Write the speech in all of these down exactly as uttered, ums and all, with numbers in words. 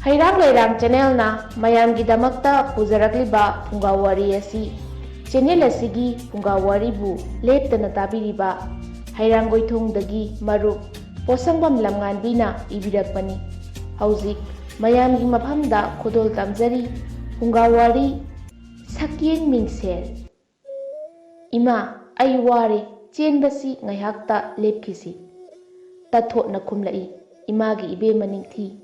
ꯍꯩꯔꯥꯡ ꯂꯩꯔꯥꯡ ꯆꯦꯅꯦꯜꯅ ꯃꯌꯥꯝꯒꯤꯗꯃꯛꯇ ꯄꯨꯖꯔꯛꯂꯤꯕ ꯐꯨꯡꯒꯥ ꯋꯥꯔꯤ ꯑꯁꯤ, ꯆꯦꯅꯦꯜ ꯑꯁꯤꯒꯤ ꯐꯨꯡꯒꯥ ꯋꯥꯔꯤꯕꯨ ꯂꯦꯞꯇꯅ ꯇꯥꯕꯤꯔꯤꯕ ꯍꯩꯔꯥꯡꯒꯣꯏꯊꯣꯡꯗꯒꯤ ꯃꯔꯨꯞ ꯄꯣꯠꯁꯪꯕꯝ ꯂꯝꯉꯥꯟꯕꯤꯅ ꯏꯕꯤꯔꯛꯄꯅꯤ꯫ ꯍꯧꯖꯤꯛ ꯃꯌꯥꯝꯒꯤ ꯃꯐꯝꯗ ꯈꯨꯗꯣꯜ ꯇꯝꯖꯔꯤ꯫ ꯐꯨꯡꯒꯥ ꯋꯥꯔꯤ, ꯁꯛꯌꯦꯡ ꯃꯤꯡꯁꯦꯜ꯫ "ꯏꯃꯥ, ꯑꯩ ꯋꯥꯔꯦ, ꯆꯦꯟꯕꯁꯤ ꯉꯥꯏꯍꯥꯛꯇ ꯂꯦꯞꯈꯤꯁꯤ꯫" ꯇꯥꯊꯣꯠꯅ ꯈꯨꯝꯂꯛꯏ, "ꯏꯃꯥꯒꯤ ꯏꯕꯦꯝꯃ ꯅꯤꯡꯊꯤ,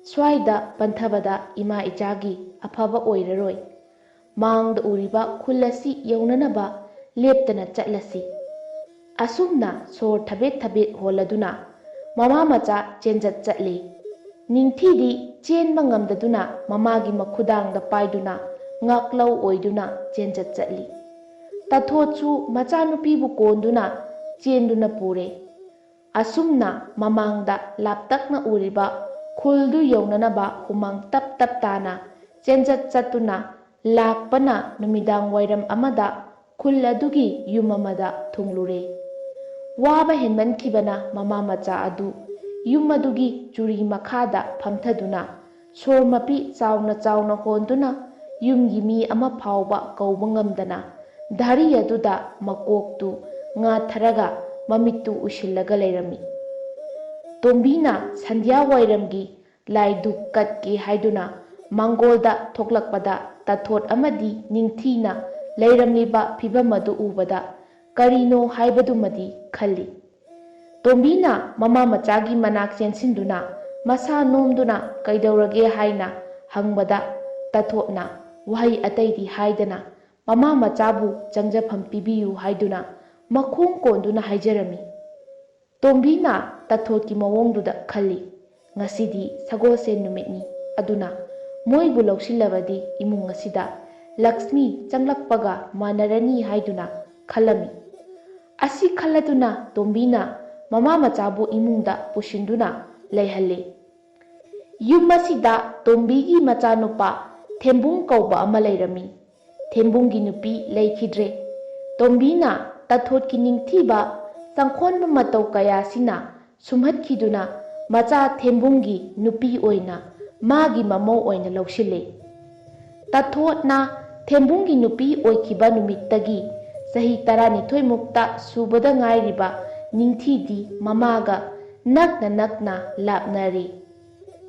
ꯁ꯭ꯋꯥꯏꯗ ꯄꯟꯊꯕꯗ ꯏꯃꯥ ꯏꯆꯥꯒꯤ ꯑꯐꯕ ꯑꯣꯏꯔꯔꯣꯏ꯫ ꯃꯥꯡꯗ ꯎꯔꯤꯕ ꯈꯨꯜ ꯑꯁꯤ ꯌꯧꯅꯅꯕ ꯂꯦꯞꯇꯅ ꯆꯠꯂꯁꯤ꯫" ꯑꯁꯨꯝꯅ ꯁꯣꯔ ꯊꯕꯦꯠ ꯊꯕꯦꯠ ꯍꯣꯜꯂꯗꯨꯅ ꯃꯃꯥ ꯃꯆꯥ ꯆꯦꯟꯖꯠ ꯆꯠꯂꯤ꯫ ꯅꯤꯡꯊꯤꯗꯤ ꯆꯦꯟꯕ ꯉꯝꯗꯗꯨꯅ ꯃꯃꯥꯒꯤ ꯃꯈꯨꯗꯥꯡꯗ ꯄꯥꯏꯗꯨꯅ ꯉꯥꯛꯂꯧ ꯑꯣꯏꯗꯨꯅ ꯆꯦꯟꯖꯠ ꯆꯠꯂꯤ꯫ ꯇꯥꯊꯣꯠꯁꯨ ꯃꯆꯥꯅꯨꯄꯤꯕꯨ ꯀꯣꯟꯗꯨꯅ ꯆꯦꯟꯗꯨꯅ ꯄꯨꯔꯦ꯫ ꯑꯁꯨꯝꯅ ꯃꯃꯥꯡꯗ ꯂꯥꯞꯇꯛꯅ ꯎꯔꯤꯕ ꯈꯨꯜꯗꯨ ꯌꯧꯅꯅꯕ ꯍꯨꯃꯥꯡ ꯇꯞ ꯇꯞ ꯇꯥꯅ ꯆꯦꯟꯖꯠ ꯆꯠꯇꯨꯅ ꯂꯥꯛꯄꯅ ꯅꯨꯃꯤꯗꯥꯡ ꯋꯥꯏꯔꯝ ꯑꯃꯗ ꯈꯨꯜ ꯑꯗꯨꯒꯤ ꯌꯨꯝ ꯑꯃꯗ ꯊꯨꯡꯂꯨꯔꯦ꯫ ꯋꯥꯕ ꯍꯦꯟꯃꯟꯈꯤꯕꯅ ꯃꯃꯥ ꯃꯆꯥ ꯑꯗꯨ ꯌꯨꯝ ꯑꯗꯨꯒꯤ ꯆꯨꯔꯤ ꯃꯈꯥꯗ ꯐꯝꯊꯗꯨꯅ ꯁꯣꯔ ꯃꯄꯤ ꯆꯥꯎꯅ ꯆꯥꯎꯅ ꯍꯣꯟꯗꯨꯅ ꯌꯨꯝꯒꯤ ꯃꯤ ꯑꯃ ꯐꯥꯎꯕ ꯀꯧꯕ ꯉꯝꯗꯅ ꯙꯥꯔꯤ ꯑꯗꯨꯗ ꯃꯀꯣꯛꯇꯨ ꯉꯥꯊꯔꯒ ꯃꯃꯤꯠꯇꯨ ꯎꯏꯁꯤꯜꯂꯒ ꯂꯩꯔꯝꯃꯤ꯫ ꯇꯣꯝꯕꯤꯅ ꯁꯟꯙ꯭ꯌꯥ ꯋꯥꯏꯔꯝꯒꯤ ꯂꯥꯏ ꯙꯨꯞ ꯀꯠꯀꯦ ꯍꯥꯏꯗꯨꯅ ꯃꯥꯡꯒꯣꯜꯗ ꯊꯣꯛꯂꯛꯄꯗ ꯇꯥꯊꯣꯠ ꯑꯃꯗꯤ ꯅꯤꯡꯊꯤꯅ ꯂꯩꯔꯝꯂꯤꯕ ꯐꯤꯚꯝ ꯑꯗꯨ ꯎꯕꯗ ꯀꯔꯤꯅꯣ ꯍꯥꯏꯕꯗꯨꯃꯗꯤ ꯈꯜꯂꯤ꯫ ꯇꯣꯝꯕꯤꯅ ꯃꯃꯥ ꯃꯆꯥꯒꯤ ꯃꯅꯥꯛ ꯆꯦꯟꯁꯤꯟꯗꯨꯅ ꯃꯁꯥ ꯅꯣꯝꯗꯨꯅ "ꯀꯩꯗꯧꯔꯒꯦ?" ꯍꯥꯏꯅ ꯍꯪꯕꯗ ꯇꯥꯊꯣꯠꯅ ꯋꯥꯍꯩ ꯑꯇꯩꯗꯤ ꯍꯥꯏꯗꯅ ꯃꯃꯥ ꯃꯆꯥꯕꯨ ꯆꯪꯖꯐꯝ ꯄꯤꯕꯤꯌꯨ ꯍꯥꯏꯗꯨꯅ ꯃꯈꯣꯡ ꯀꯣꯟꯗꯨꯅ ꯍꯥꯏꯖꯔꯝꯃꯤ꯫ ꯇꯣꯝꯕꯤꯅ ꯇꯥꯊꯣꯠꯀꯤ ꯃꯑꯣꯡꯗꯨꯗ ꯈꯜꯂꯤ, "ꯉꯁꯤꯗꯤ ꯁꯒꯣꯜꯁꯦꯟ ꯅꯨꯃꯤꯠꯅꯤ, ꯑꯗꯨꯅ ꯃꯣꯏꯕꯨ ꯂꯧꯁꯤꯜꯂꯕꯗꯤ ꯏꯃꯨꯡ ꯑꯁꯤꯗ ꯂꯛꯁꯃꯤ ꯆꯪꯂꯛꯄꯒ ꯃꯥꯟꯅꯔꯅꯤ" ꯍꯥꯏꯗꯨꯅ ꯈꯜꯂꯝꯃꯤ꯫ ꯑꯁꯤ ꯈꯜꯂꯗꯨꯅ ꯇꯣꯝꯕꯤꯅ ꯃꯃꯥ ꯃꯆꯥꯕꯨ ꯏꯃꯨꯡꯗ ꯄꯨꯁꯤꯟꯗꯨꯅ ꯂꯩꯍꯜꯂꯤ꯫ ꯌꯨꯝ ꯑꯁꯤꯗ ꯇꯣꯝꯕꯤꯒꯤ ꯃꯆꯥꯅꯨꯄꯥ ꯊꯦꯝꯕꯨꯡ ꯀꯧꯕ ꯑꯃ ꯂꯩꯔꯝꯃꯤ꯫ ꯊꯦꯝꯕꯨꯡꯒꯤ ꯅꯨꯄꯤ ꯂꯩꯈꯤꯗ꯭ꯔꯦ꯫ ꯇꯣꯝꯕꯤꯅ ꯇꯥꯊꯣꯠꯀꯤ ꯅꯤꯡꯊꯤꯕ ꯆꯪꯈꯣꯟꯕ ꯃꯇꯧ ꯀꯌꯥꯁꯤꯅ ꯁꯨꯝꯍꯠꯈꯤꯗꯨꯅ ꯃꯆꯥ ꯊꯦꯝꯕꯨꯡꯒꯤ ꯅꯨꯄꯤ ꯑꯣꯏꯅ ꯃꯥꯒꯤ ꯃꯃꯧ ꯑꯣꯏꯅ ꯂꯧꯁꯤꯜꯂꯤ꯫ ꯇꯥꯊꯣꯠꯅ ꯊꯦꯝꯕꯨꯡꯒꯤ ꯅꯨꯄꯤ ꯑꯣꯏꯈꯤꯕ ꯅꯨꯃꯤꯠꯇꯒꯤ ꯆꯍꯤ ꯇꯔꯥꯅꯤꯊꯣꯏ ꯃꯨꯛꯇ ꯁꯨꯕꯗ ꯉꯥꯏꯔꯤꯕ ꯅꯤꯡꯊꯤꯗꯤ ꯃꯃꯥꯒ ꯅꯛꯅ ꯅꯛꯅ ꯂꯥꯞꯅꯔꯤ꯫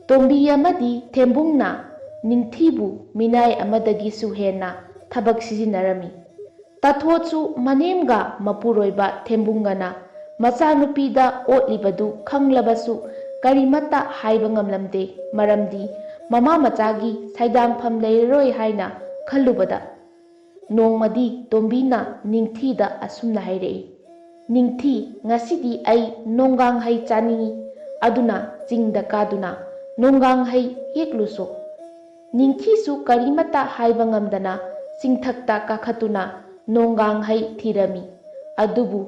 ꯇꯣꯝꯕꯤ ꯑꯃꯗꯤ ꯊꯦꯝꯕꯨꯡꯅ ꯅꯤꯡꯊꯤꯕꯨ ꯃꯤꯅꯥꯏ ꯑꯃꯗꯒꯤꯁꯨ ꯍꯦꯟꯅ ꯊꯕꯛ ꯁꯤꯖꯤꯟꯅꯔꯝꯃꯤ꯫ ꯇꯥꯊꯣꯠꯁꯨ ꯃꯅꯦꯝꯒ ꯃꯄꯨꯔꯣꯏꯕ ꯊꯦꯝꯕꯨꯡꯒꯅ ꯃꯆꯥꯅꯨꯄꯤꯗ ꯑꯣꯠꯂꯤꯕꯗꯨ ꯈꯪꯂꯕꯁꯨ ꯀꯔꯤꯃꯠꯇ ꯍꯥꯏꯕ ꯉꯝꯂꯝꯗꯦ, ꯃꯔꯝꯗꯤ ꯃꯃꯥ ꯃꯆꯥꯒꯤ ꯁꯩꯗꯥꯡꯐꯝ ꯂꯩꯔꯔꯣꯏ ꯍꯥꯏꯅ ꯈꯜꯂꯨꯕꯗ꯫ ꯅꯣꯡꯃꯗꯤ ꯇꯣꯝꯕꯤꯅ ꯅꯤꯡꯊꯤꯗ ꯑꯁꯨꯝꯅ ꯍꯥꯏꯔꯛꯏ, "ꯅꯤꯡꯊꯤ, ꯉꯁꯤꯗꯤ ꯑꯩ ꯅꯣꯡꯒꯥꯡ ꯍꯩ ꯆꯥꯅꯤꯡꯏ, ꯑꯗꯨꯅ ꯆꯤꯡꯗ ꯀꯥꯗꯨꯅ ꯅꯣꯡꯒꯥꯡ ꯍꯩ ꯍꯦꯛꯂꯨꯁꯣ꯫" ꯅꯤꯡꯊꯤꯁꯨ ꯀꯔꯤꯃꯠꯇ ꯍꯥꯏꯕ ꯉꯝꯗꯅ ꯆꯤꯡꯊꯛꯇ ꯀꯥꯈꯠꯇꯨꯅ ꯅꯣꯡꯒꯥꯡ ꯍꯩ ꯊꯤꯔꯝꯃꯤ꯫ ꯑꯗꯨꯕꯨ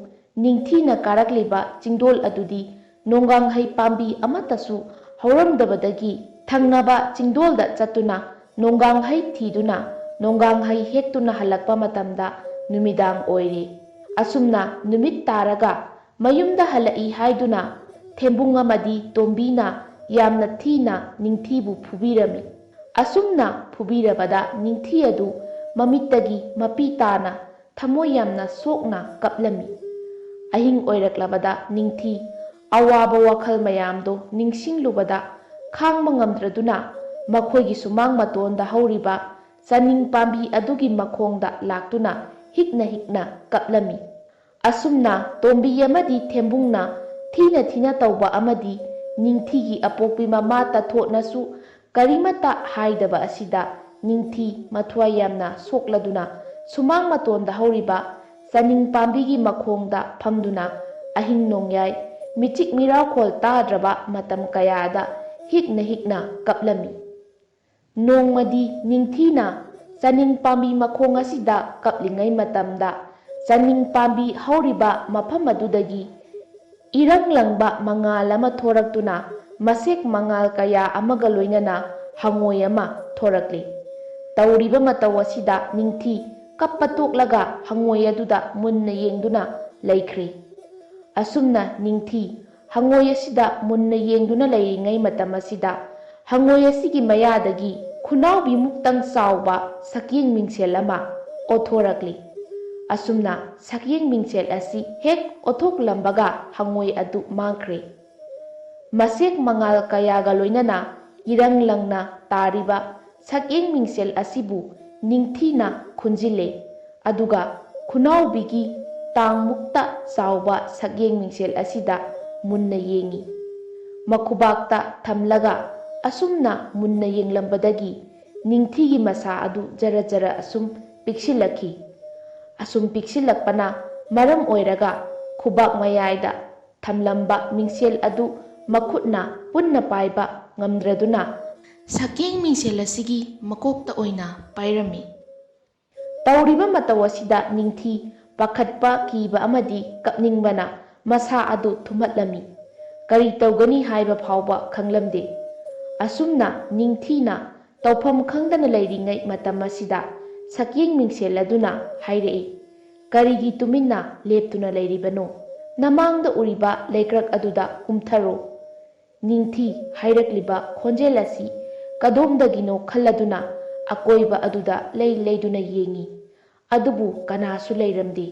ꯅꯤꯡꯊꯤꯅ ꯀꯥꯔꯛꯂꯤꯕ ꯆꯤꯡꯗꯣꯜ ꯑꯗꯨꯗꯤ ꯅꯣꯡꯒꯥꯡ ꯍꯩ ꯄꯥꯝꯕꯤ ꯑꯃꯠꯇꯁꯨ ꯍꯧꯔꯝꯗꯕꯗꯒꯤ ꯊꯪꯅꯕ ꯆꯤꯡꯗꯣꯜꯗ ꯆꯠꯇꯨꯅ ꯅꯣꯡꯒꯥꯡ ꯍꯩ ꯊꯤꯗꯨꯅ ꯅꯣꯡꯒꯥꯡ ꯍꯩ ꯍꯦꯛꯇꯨꯅ ꯍꯜꯂꯛꯄ ꯃꯇꯝꯗ ꯅꯨꯃꯤꯗꯥꯡ ꯑꯣꯏꯔꯦ꯫ ꯑꯁꯨꯝꯅ ꯅꯨꯃꯤꯠ ꯇꯥꯔꯒ ꯃꯌꯨꯝꯗ ꯍꯜꯂꯛꯏ ꯍꯥꯏꯗꯨꯅ ꯊꯦꯝꯕꯨꯡ ꯑꯃꯗꯤ ꯇꯣꯝꯕꯤꯅ ꯌꯥꯝꯅ ꯊꯤꯅ ꯅꯤꯡꯊꯤꯕꯨ ꯐꯨꯕꯤꯔꯝꯃꯤ꯫ ꯑꯁꯨꯝꯅ ꯐꯨꯕꯤꯔꯕꯗ ꯅꯤꯡꯊꯤ ꯑꯗꯨ ꯃꯃꯤꯠꯇꯒꯤ ꯃꯄꯤ ꯇꯥꯅ ꯊꯃꯣꯏ ꯌꯥꯝꯅ ꯁꯣꯛꯅ ꯀꯞꯂꯝꯃꯤ꯫ ꯑꯍꯤꯡ ꯑꯣꯏꯔꯛꯂꯕꯗ ꯅꯤꯡꯊꯤ ꯑꯋꯥꯕ ꯋꯥꯈꯜ ꯃꯌꯥꯝꯗꯣ ꯅꯤꯡꯁꯤꯡꯂꯨꯕꯗ ꯈꯥꯡꯕ ꯉꯝꯗ꯭ꯔꯗꯨꯅ ꯃꯈꯣꯏꯒꯤ ꯁꯨꯃꯥꯡ ꯃꯇꯣꯟꯗ ꯍꯧꯔꯤꯕ ꯆꯥꯅꯤꯡ ꯄꯥꯝꯕꯤ ꯑꯗꯨꯒꯤ ꯃꯈꯣꯡꯗ ꯂꯥꯛꯇꯨꯅ ꯍꯤꯛꯅ ꯍꯤꯛꯅ ꯀꯞꯂꯝꯃꯤ꯫ ꯑꯁꯨꯝꯅ ꯇꯣꯝꯕꯤ ꯑꯃꯗꯤ ꯊꯦꯝꯕꯨꯡꯅ ꯊꯤꯅ ꯊꯤꯅ ꯇꯧꯕ ꯑꯃꯗꯤ ꯅꯤꯡꯊꯤꯒꯤ ꯑꯄꯣꯛꯄꯤ ꯃꯃꯥ ꯇꯥꯊꯣꯠꯅꯁꯨ ꯀꯔꯤꯃꯠꯇ ꯍꯥꯏꯗꯕ ꯑꯁꯤꯗ ꯅꯤꯡꯊꯤ ꯃꯊ꯭ꯋꯥꯏ ꯌꯥꯝꯅ ꯁꯣꯛꯂꯗꯨꯅ ꯁꯨꯃꯥꯡ ꯃꯇꯣꯟꯗ ꯍꯧꯔꯤꯕ ꯆꯥꯅꯤꯡ ꯄꯥꯝꯕꯤꯒꯤ ꯃꯈꯣꯡꯗ ꯐꯝꯗꯨꯅ ꯑꯍꯤꯡ ꯅꯣꯡꯌꯥꯏ ꯃꯤꯆꯤꯛ ꯃꯤꯔꯥꯎꯈꯣꯜ ꯇꯥꯗ꯭ꯔꯕ ꯃꯇꯝ ꯀꯌꯥꯗ ꯍꯤꯛꯅ ꯍꯤꯛꯅ ꯀꯞꯂꯝꯃꯤ꯫ ꯅꯣꯡꯃꯗꯤ ꯅꯤꯡꯊꯤꯅ ꯆꯥꯅꯤꯡ ꯄꯥꯝꯕꯤ ꯃꯈꯣꯡ ꯑꯁꯤꯗ ꯀꯞꯂꯤꯉꯩ ꯃꯇꯝꯗ ꯆꯥꯅꯤꯡ ꯄꯥꯝꯕꯤ ꯍꯧꯔꯤꯕ ꯃꯐꯝ ꯑꯗꯨꯗꯒꯤ ꯏꯔꯪ ꯂꯪꯕ ꯃꯉꯥꯜ ꯑꯃ ꯊꯣꯔꯛꯇꯨꯅ ꯃꯁꯦꯛ ꯃꯉꯥꯜ ꯀꯌꯥ ꯑꯃꯒ ꯂꯣꯏꯅꯅ ꯍꯉꯣꯏ ꯑꯃ ꯊꯣꯔꯛꯂꯤ꯫ ꯇꯧꯔꯤꯕ ꯃꯇꯧ ꯑꯁꯤꯗ ꯅꯤꯡꯊꯤ ꯀꯞꯄ ꯇꯣꯛꯂꯒ ꯍꯉꯣꯏ ꯑꯗꯨꯗ ꯃꯨꯟꯅ ꯌꯦꯡꯗꯨꯅ ꯂꯩꯈ꯭ꯔꯦ꯫ ꯑꯁꯨꯝꯅ ꯅꯤꯡꯊꯤ ꯍꯉꯣꯏ ꯑꯁꯤꯗ ꯃꯨꯟꯅ ꯌꯦꯡꯗꯨꯅ ꯂꯩꯔꯤꯉꯩ ꯃꯇꯝ ꯑꯁꯤꯗ ꯍꯪꯉꯣꯏ ꯑꯁꯤꯒꯤ ꯃꯌꯥꯗꯒꯤ ꯈꯨꯅꯥꯎꯕꯤꯃꯨꯛꯇꯪ ꯆꯥꯎꯕ ꯁꯛꯌꯦꯡ ꯃꯤꯡꯁꯦꯜ ꯑꯃ ꯑꯣꯊꯣꯔꯛꯂꯤ꯫ ꯑꯁꯨꯝꯅ ꯁꯛꯌꯦꯡ ꯃꯤꯡꯁꯦꯜ ꯑꯁꯤ ꯍꯦꯛ ꯑꯣꯊꯣꯛꯂꯝꯕꯒ ꯍꯪꯉꯣꯏ ꯑꯗꯨ ꯃꯥꯡꯈ꯭ꯔꯦ꯫ ꯃꯁꯦꯛ ꯃꯉꯥꯜ ꯀꯌꯥꯒ ꯂꯣꯏꯅꯅ ꯏꯔꯪ ꯂꯪꯅ ꯇꯥꯔꯤꯕ ꯁꯛꯌꯦꯡ ꯃꯤꯡꯁꯦꯜ ꯑꯁꯤꯕꯨ ꯅꯤꯡꯊꯤꯅ ꯈꯨꯟꯖꯤꯜꯂꯦ꯫ ꯑꯗꯨꯒ ꯈꯨꯅꯥꯎꯕꯤꯒꯤ ꯇꯥꯡꯃꯨꯛꯇ ꯆꯥꯎꯕ ꯁꯛꯌꯦꯡ ꯃꯤꯡꯁꯦꯜ ꯑꯁꯤꯗ ꯃꯨꯟꯅ ꯌꯦꯡꯏ꯫ ꯃꯈꯨꯕꯥꯛꯇ ꯊꯝꯂꯒ ꯑꯁꯨꯝꯅ ꯃꯨꯟꯅ ꯌꯦꯡꯂꯝꯕꯗꯒꯤ ꯅꯤꯡꯊꯤꯒꯤ ꯃꯁꯥ ꯑꯗꯨ ꯖꯔ ꯖꯔ ꯑꯁꯨꯝ ꯄꯤꯛꯁꯤꯜꯂꯛꯈꯤ꯫ ꯑꯁꯨꯝ ꯄꯤꯛꯁꯤꯜꯂꯛꯄꯅ ꯃꯔꯝ ꯑꯣꯏꯔꯒ ꯈꯨꯕꯥꯛ ꯃꯌꯥꯏꯗ ꯊꯝꯂꯝꯕ ꯃꯤꯡꯁꯦꯜ ꯑꯗꯨ ꯃꯈꯨꯠꯅ ꯄꯨꯟꯅ ꯄꯥꯏꯕ ꯉꯝꯗ꯭ꯔꯗꯨꯅ ꯁꯛꯌꯦꯡ ꯃꯤꯡꯁꯦꯜ ꯑꯁꯤꯒꯤ ꯃꯀꯣꯛꯇ ꯑꯣꯏꯅ ꯄꯥꯏꯔꯝꯃꯤ꯫ ꯇꯧꯔꯤꯕ ꯃꯇꯧ ꯑꯁꯤꯗ ꯅꯤꯡꯊꯤ ꯄꯥꯈꯠꯄ, ꯀꯤꯕ ꯑꯃꯗꯤ ꯀꯞꯅꯤꯡꯕꯅ ꯃꯁꯥ ꯑꯗꯨ ꯊꯨꯝꯍꯠꯂꯝꯃꯤ꯫ ꯀꯔꯤ ꯇꯧꯒꯅꯤ ꯍꯥꯏꯕ ꯐꯥꯎꯕ ꯈꯪꯂꯝꯗꯦ꯫ ꯑꯁꯨꯝꯅ ꯅꯤꯡꯊꯤꯅ ꯇꯧꯐꯝ ꯈꯪꯗꯅ ꯂꯩꯔꯤꯉꯩ ꯃꯇꯝ ꯑꯁꯤꯗ ꯁꯛꯌꯦꯡ ꯃꯤꯡꯁꯦꯜ ꯑꯗꯨꯅ ꯍꯥꯏꯔꯛꯏ, "ꯀꯔꯤꯒꯤ ꯇꯨꯃꯤꯟꯅ ꯂꯦꯞꯇꯨꯅ ꯂꯩꯔꯤꯕꯅꯣ? ꯅꯃꯥꯡꯗ ꯎꯔꯤꯕ ꯂꯩꯀ꯭ꯔꯛ ꯑꯗꯨꯗ ꯀꯨꯝꯊꯔꯣ꯫" ꯅꯤꯡꯊꯤ ꯍꯥꯏꯔꯛꯂꯤꯕ ꯈꯣꯟꯖꯦꯜ ꯑꯁꯤ ꯀꯗꯣꯝꯗꯒꯤꯅꯣ ꯈꯜꯂꯗꯨꯅ ꯑꯀꯣꯏꯕ ꯑꯗꯨꯗ ꯂꯩ ꯂꯩꯗꯨꯅ ꯌꯦꯡꯏ꯫ ꯑꯗꯨꯕꯨ ꯀꯅꯥꯁꯨ ꯂꯩꯔꯝꯗꯦ꯫